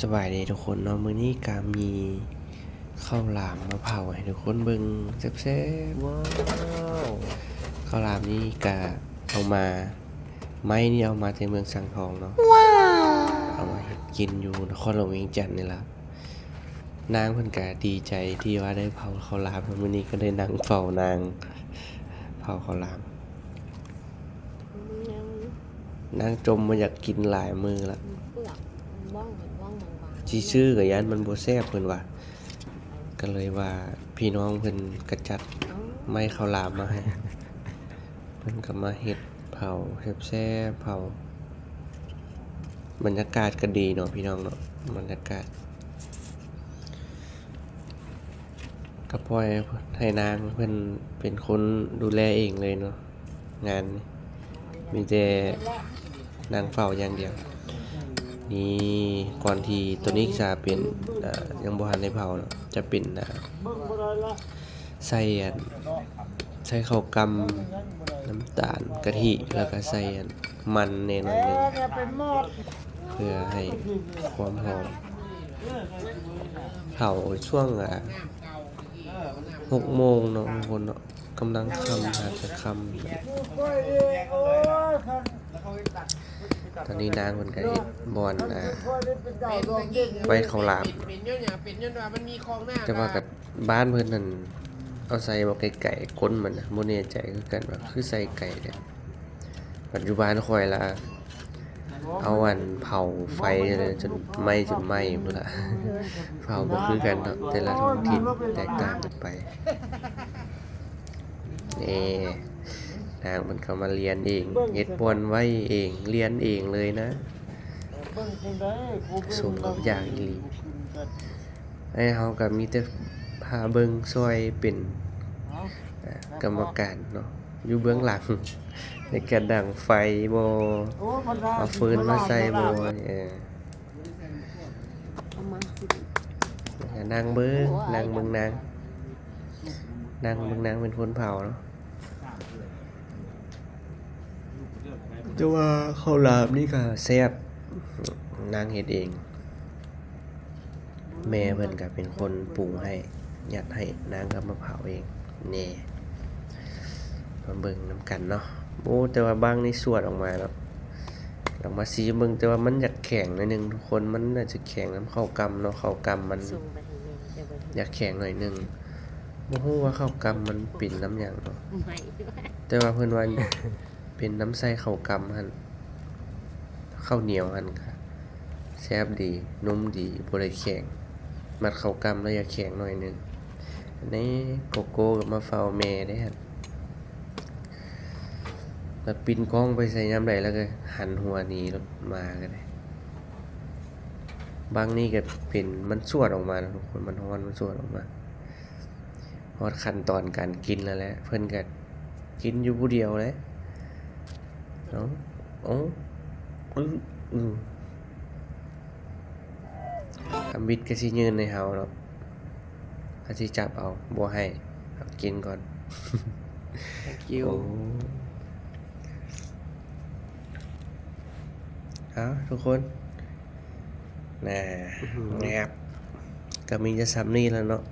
ສະບາຍດີທຸກຄົນເນາະ, ມື້ນີ້ກະມີເຂົ້າຫຼາມມາເຜົາໃຫ້ທຸກຄົນເບິ່ງແຊບໆ. ວ້າວ ເຂົ້າຫຼາມນີ້ກະເອົາມາ ໄມ້ນີ້ເອົາມາແຕ່ເມືອງສັງທອງເນາະ. ວ້າວ ເອົາມາເຮັດກິນຢູ່ນະຄອນຫຼວງວຽງຈັນນີ້ລະ. ນາງເພິ່ນກະດີໃຈທີ່ວ່າໄດ້ເຜົາເຂົ້າຫຼາມ, ມື້ນີ້ກະໄດ້ນັ່ງເຝົ້ານາງເຜົາເຂົ້າຫຼາມ. ນາງຈົ່ມວ່າຢາກກິນຫຼາຍມື້ລະ. ຊິຊື້ກະຢ້ານມັນບໍ່ແຊບເພິ່ນວ່າ, ກະເລີຍວ່າພີ່ນ້ອງເພິ່ນກະຈັດໄມ້ເຂົ້າຫຼາມມາໃຫ້, ເພິ່ນກະມາເຮັດເຜົາແຊບໆ. ເຜົາ ບັນຍາກາດກະດີເນາະພີ່ນ້ອງເນາະ, ບັນຍາກາດ ກະປ່ອຍໃຫ້ນາງເພິ່ນເປັນຄົນດູແລເອງເລີຍເນາະ. ງານນີ້ມີແຕ່ນັ່ງເຝົ້າຢ່າງດຽວ. ນີ້ກ່ອນທີ່ໂຕນີ້ຈະເປັນ ເອີ ຍັງບໍ່ທັນໄດ້ເຜົາເນາະ, ຈະເປັນ ເອີ ໃສ່ອັນ ໃສ່ເຂົ້າກ່ຳ, ນ້ຳຕານ, ກະທິ ແລ້ວກະໃສ່ອັນມັນແດ່ໜ້ອຍໜຶ່ງ ເພື່ອໃຫ້ຄວາມຫອມ. ເຜົາຊ່ວງ ອາ ຫົກໂມງເນາະທຸກຄົນເນາະ, ກຳລັງຄ່ຳ ຫາຈະຄ່ຳ. ຕອນນີ້ນາງເພິ່ນກະເຮັດບ່ອນ ອາ ໄວ້ເຂົ້າຫຼາມ, ແຕ່ວ່າກະບ້ານເພິ່ນນັ້ນເອົາໃສ່ບໍ່ໄກໆກົ້ນມັນນະ, ບໍ່ແນ່ໃຈຄືກັນວ່າຄືໃສ່ໄກແທ້. ປັດຈຸບັນຂ້ອຍລະ ເອົາອັນເຜົາໄຟເລີຍ ຈົນໄໝ້ ຈົນໄໝ້ພຸ້ນລະ. ເຜົາບໍ່ຄືກັນເນາະ, ແຕ່ລະທ້ອງຖິ່ນແຕກຕ່າງກັນໄປ. ເອີ ນາງເພິ່ນກະມາລຽນເອງ, ເຮັດບ່ອນໄວ້ເອງ, ລຽນເອງເລີຍນະ. ສົມກັບຢາກອີ່ຫຼີ. ໄອ້ເຮົາກະມີແຕ່ພາເບິ່ງຊ່ອຍເປັນ ເອີ ກຳມະການເນາະ, ຢູ່ເບື້ອງຫຼັງ ໃນການດັງໄຟບໍ ເອົາຟືນມາໃສ່ບໍ. ເອີ ນັ່ງເບິ່ງ ນັ່ງເບິ່ງນາງ ນັ່ງເບິ່ງນາງເປັນຄົນເຜົາເນາະ. ແຕ່ວ່າເຂົ້າຫຼາມນີ້ກະແຊບ, ນາງເຮັດເອງ. ແມ່ເພິ່ນກະເປັນຄົນປຸງໃຫ້ ຍັດໃຫ້, ນາງກະມາເຜົາເອງແນ່. ມາເບິ່ງນຳກັນເນາະ. ໂອ້ ແຕ່ວ່າບັ້ງນີ້ສວດອອກມາເນາະ, ລອງມາຊີມເບິ່ງ. ແຕ່ວ່າມັນຢາກແຂງໜ້ອຍໜຶ່ງທຸກຄົນ, ມັນໜ້າຈະແຂງນຳເຂົ້າກ່ຳເນາະ, ເຂົ້າກ່ຳມັນຢາກແຂງໜ້ອຍໜຶ່ງ. ບໍ່ຮູ້ວ່າເຂົ້າກ່ຳມັນເປັນນຳຫຍັງເນາະ, ແຕ່ວ່າເພິ່ນວ່າເປັນນຳໃສ່ເຂົ້າກ່ຳຫັ້ນ. ເຂົ້າໜຽວຫັ້ນກະແຊບດີ ນຸ້ມດີ ບໍ່ໄດ້ແຂງ, ມັດເຂົ້າກ່ຳແລ້ວຢາກແຂງໜ້ອຍໜຶ່ງ. ອັນນີ້ໂກໂກ້ກະມາເຝົ້າແມ່ເດ້ຫັ້ນ, ລະປິ່ນກ້ອງໄປໃສຍາມໃດລະກະຫັນຫົວໜີລົດມາກະໄດ້. ບັ້ງນີ້ກະເປັນ ມັນສວດອອກມາເນາະທຸກຄົນ, ມັນຮ້ອນ ມັນສວດອອກມາ. ຮອດຂັ້ນຕອນການກິນແລ້ວແຫຼະ, ເພິ່ນກະກິນຢູ່ຜູ້ດຽວເລີຍ. ເອົາ ເອົາ ອື ອື ທຳອິດກະຊິຍື່ນໃຫ້ເຮົາເນາະ, ກະຊິຈັບເອົາ ບໍ່ໃຫ້, ເອົາກິນກ່ອນ. Thank you. ໂອ້ ເອົາ ທຸກຄົນ ນະ ອືຫື ແງບ ກະມີແຕ່ສ່ຳນີ້ແຫຼະເນາະ.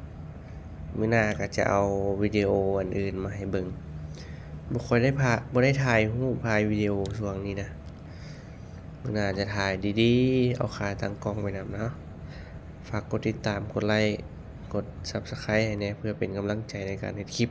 ມື້ໜ້າກະຈະເອົາວິດີໂອອັນອື່ນມາໃຫ້ເບິ່ງ. ບໍ່ຄ່ອຍໄດ້ພາ ບໍ່ໄດ້ຖ່າຍຮູບ ຖ່າຍວິດີໂອຊ່ວງນີ້ນະ. ມື້ໜ້າຈະຖ່າຍດີໆ ເອົາຂາຕັ້ງກ້ອງໄປນຳເນາະ. ຝາກກົດຕິດຕາມ ກົດໄລ້ ກົດ Subscribe ໃຫ້ແດ່ ເພື່ອເປັນກຳລັງໃຈໃນການເຮັດຄລິບ.